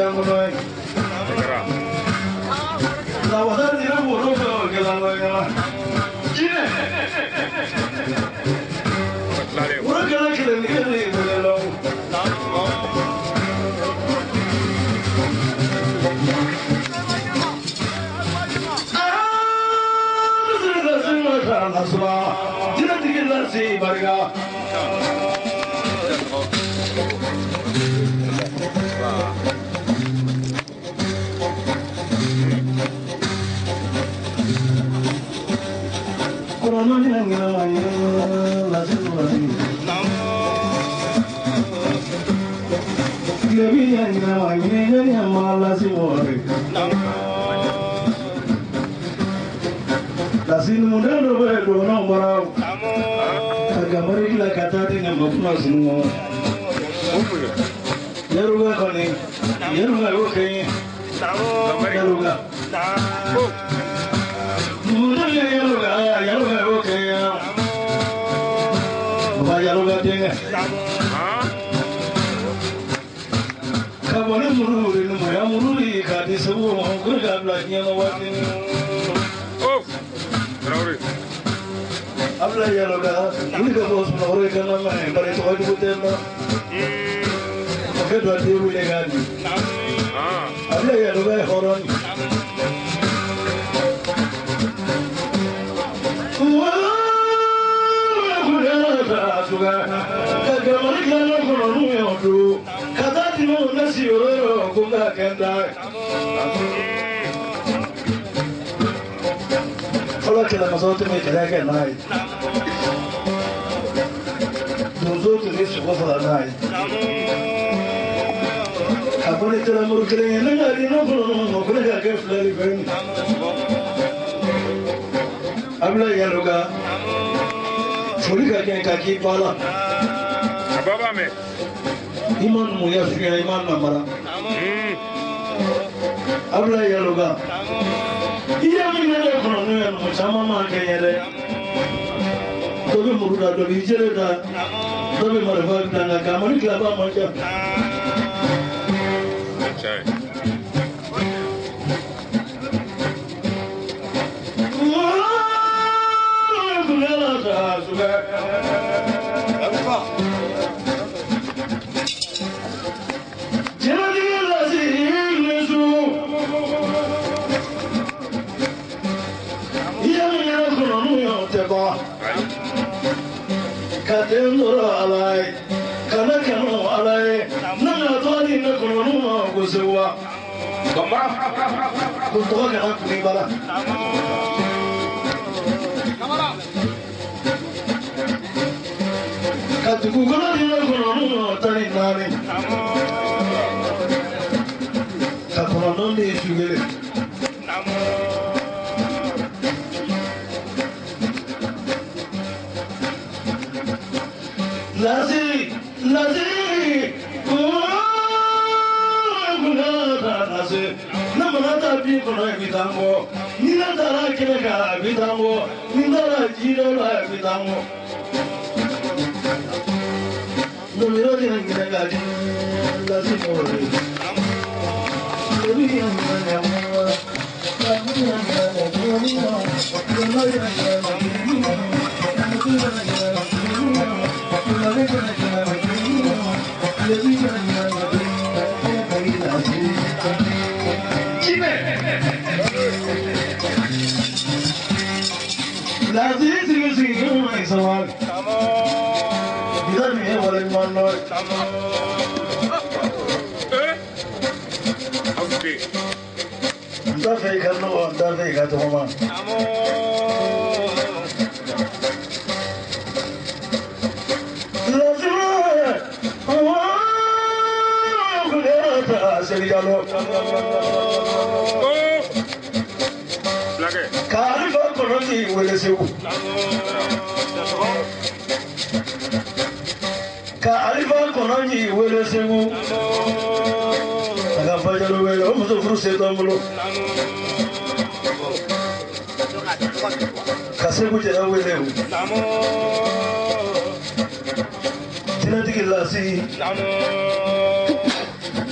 Jango la wasa dira woro ko gela gela jine woro gela kele ni kele lo ah jine digila si barga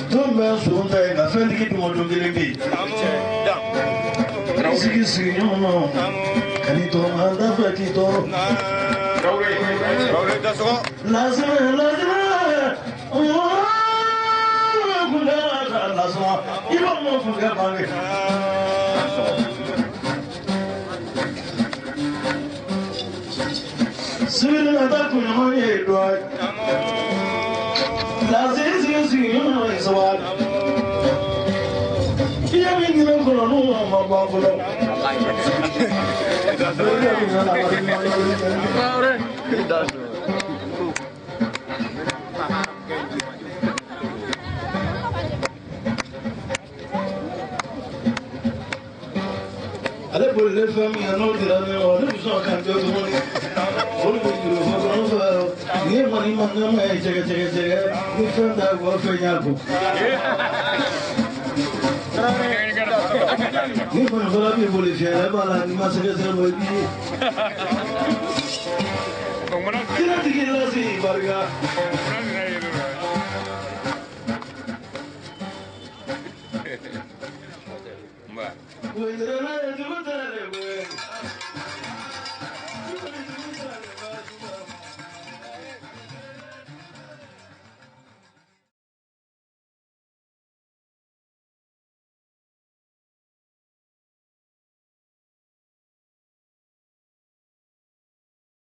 Don bɛɛ son ta ye nka fɛntigi dun ma don kelen bɛ yen. Sigi sigi ɲɔgɔn ma ka n'i tɔɔrɔ an t'a fɛ k'i tɔɔrɔ. Lasinɛ lasinɛ lasɔn i b'a mɔ funkɛ bange. Sibiri na taa kunɲɔgɔn ye dɔ ye. Lasigi sigi sigi ɲɔgɔn ye sabali. I ye min ɲini kɔnɔ n'o ma bɔ a bolo. Ale bolilen fɛn min n'o dira ne ma, ne bɛ sɔn ka n jɔ tuguni. O de bɛ juru fɔ dɔrɔn fɛ, nin ye mali mankan ye jɛgɛ jɛgɛ jɛgɛ ni fɛn t'a kɔ fɛn y'a kɔ. Ni kɔni fɔra b'i boli fiyɛ b'a la n'i ma sɛgɛsɛgɛ bɔ i b'i ye. Kiratigi lasi barika.